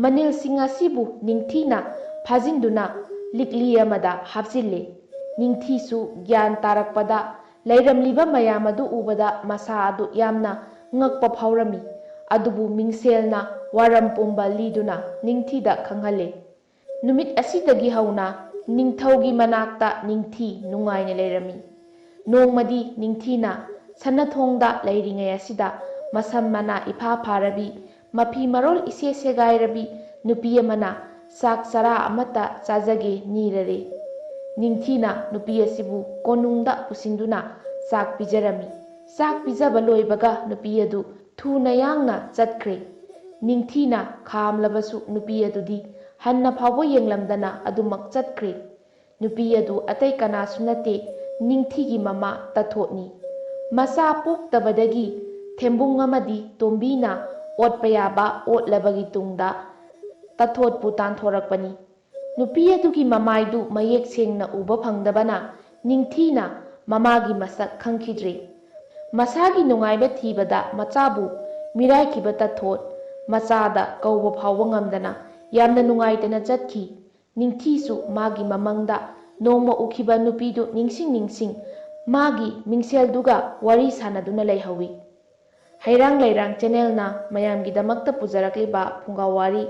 ꯃꯅꯤꯜꯁꯤꯡ ꯑꯁꯤꯕꯨ ꯅꯤꯡꯊꯤꯅ ꯐꯥꯖꯤꯟꯗꯨꯅ ꯂꯤꯛꯂꯤ ꯑꯃꯗ ꯍꯥꯞꯆꯤꯜꯂꯦ꯫ ꯅꯤꯡꯊꯤꯁꯨ ꯒ꯭ꯌꯥꯟ ꯇꯥꯔꯛꯄꯗ, ꯂꯩꯔꯝꯂꯤꯕ ꯃꯌꯥꯝ ꯑꯗꯨ ꯎꯕꯗ ꯃꯁꯥ ꯑꯗꯨ ꯌꯥꯝꯅ ꯉꯛꯄ ꯐꯥꯎꯔꯝꯃꯤ꯫ ꯑꯗꯨꯕꯨ ꯃꯤꯡꯁꯦꯜꯅ ꯋꯥꯔꯝ ꯄꯨꯝꯕ ꯂꯤꯗꯨꯅ ꯅꯤꯡꯊꯤꯗ ꯈꯪꯍꯜꯂꯦ꯫ ꯅꯨꯃꯤꯠ ꯑꯁꯤꯗꯒꯤ ꯍꯧꯅ ꯅꯤꯡꯊꯧꯒꯤ ꯃꯅꯥꯛꯇ ꯅꯤꯡꯊꯤ ꯅꯨꯡꯉꯥꯏꯅ ꯂꯩꯔꯝꯃꯤ꯫ ꯅꯣꯡꯃꯗꯤ ꯅꯤꯡꯊꯤꯅ ꯁꯅꯥꯊꯣꯡꯗ ꯂꯩꯔꯤꯉꯩ ꯑꯁꯤꯗ, ꯃꯁꯝ ꯃꯅꯥ ꯏꯐꯥ ꯐꯥꯔꯕꯤ, ꯃꯐꯤ ꯃꯔꯣꯜ ꯏꯁꯦ ꯁꯦꯒꯥꯏꯔꯕꯤ ꯅꯨꯄꯤ ꯑꯃꯅ ꯆꯥꯛ ꯆꯔꯥ ꯑꯃꯠꯇ ꯆꯥꯖꯒꯦ ꯅꯤꯔꯔꯦ꯫ ꯅꯤꯡꯊꯤꯅ ꯅꯨꯄꯤ ꯑꯁꯤꯕꯨ ꯀꯣꯅꯨꯡꯗ ꯄꯨꯁꯤꯟꯗꯨꯅ ꯆꯥꯛ ꯄꯤꯖꯔꯝꯃꯤ꯫ ꯆꯥꯛ ꯄꯤꯖꯕ ꯂꯣꯏꯕꯒ ꯅꯨꯄꯤ ꯑꯗꯨ ꯊꯨꯅ ꯌꯥꯡꯅ ꯆꯠꯈ꯭ꯔꯦ꯫ ꯅꯤꯡꯊꯤꯅ ꯈꯥꯝꯂꯕꯁꯨ ꯅꯨꯄꯤ ꯑꯗꯨꯗꯤ ꯍꯟꯅ ꯐꯥꯎꯕ ꯌꯦꯡꯂꯝꯗꯅ ꯑꯗꯨꯃꯛ ꯆꯠꯈ꯭ꯔꯦ꯫ ꯅꯨꯄꯤ ꯑꯗꯨ ꯑꯇꯩ ꯀꯅꯥꯁꯨ ꯅꯠꯇꯦ, ꯅꯤꯡꯊꯤꯒꯤ ꯃꯃꯥ ꯇꯊꯣꯠꯅꯤ꯫ ꯃꯆꯥ ꯄꯣꯛꯇꯕꯗꯒꯤ ꯊꯦꯝꯕꯨꯡ ꯑꯃꯗꯤ ꯇꯣꯝꯕꯤꯅ ꯑꯣꯠꯄ ꯌꯥꯕ ꯑꯣꯠꯂꯕꯒꯤ ꯇꯨꯡꯗ ꯇꯊꯣꯠꯄꯨ ꯇꯥꯟꯊꯣꯔꯛꯄꯅꯤ꯫ ꯅꯨꯄꯤ ꯑꯗꯨꯒꯤ ꯃꯃꯥꯏꯗꯨ ꯃꯌꯦꯛ ꯁꯦꯡꯅ ꯎꯕ ꯐꯪꯗꯕꯅ ꯅꯤꯡꯊꯤꯅ ꯃꯃꯥꯒꯤ ꯃꯁꯛ ꯈꯪꯈꯤꯗ꯭ꯔꯦ꯫ ꯃꯁꯥꯒꯤ ꯅꯨꯡꯉꯥꯏꯕ ꯊꯤꯕꯗ ꯃꯆꯥꯕꯨ ꯃꯤꯔꯥꯏꯈꯤꯕ ꯇꯊꯣꯠ ꯃꯆꯥꯗ ꯀꯧꯕ ꯐꯥꯎꯕ ꯉꯝꯗꯅ ꯌꯥꯝꯅ ꯅꯨꯡꯉꯥꯏꯇꯅ ꯆꯠꯈꯤ꯫ ꯅꯤꯡꯊꯤꯁꯨ ꯃꯥꯒꯤ ꯃꯃꯪꯗ ꯅꯣꯡꯃ ꯎꯈꯤꯕ ꯅꯨꯄꯤꯗꯨ ꯅꯤꯡꯁꯤꯡ ꯅꯤꯡꯁꯤꯡ ꯃꯥꯒꯤ ꯃꯤꯡꯁꯦꯜꯗꯨꯒ ꯋꯥꯔꯤ ꯁꯥꯟꯅꯗꯨꯅ ꯂꯩꯍꯧꯏ꯫ ꯍꯩꯔꯥꯡ ꯂꯩꯔꯥꯡ ꯆꯦꯅꯦꯜꯅ ꯃꯌꯥꯝꯒꯤꯗꯃꯛꯇ ꯄꯨꯖꯔꯛꯂꯤꯕ ꯐꯨꯡꯒꯥ ꯋꯥꯔꯤ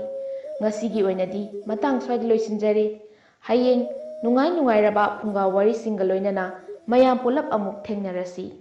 ꯉꯁꯤꯒꯤ ꯑꯣꯏꯅꯗꯤ ꯃꯇꯥꯡ ꯁ꯭ꯋꯥꯏꯗ ꯂꯣꯏꯁꯤꯟꯖꯔꯦ꯫ ꯍꯌꯦꯡ ꯅꯨꯡꯉꯥꯏ ꯅꯨꯡꯉꯥꯏꯔꯕ ꯐꯨꯡꯒꯥ ꯋꯥꯔꯤꯁꯤꯡꯒ ꯂꯣꯏꯅꯅ ꯃꯌꯥꯝ ꯄꯨꯂꯞ ꯑꯃꯨꯛ ꯊꯦꯡꯅꯔꯁꯤ꯫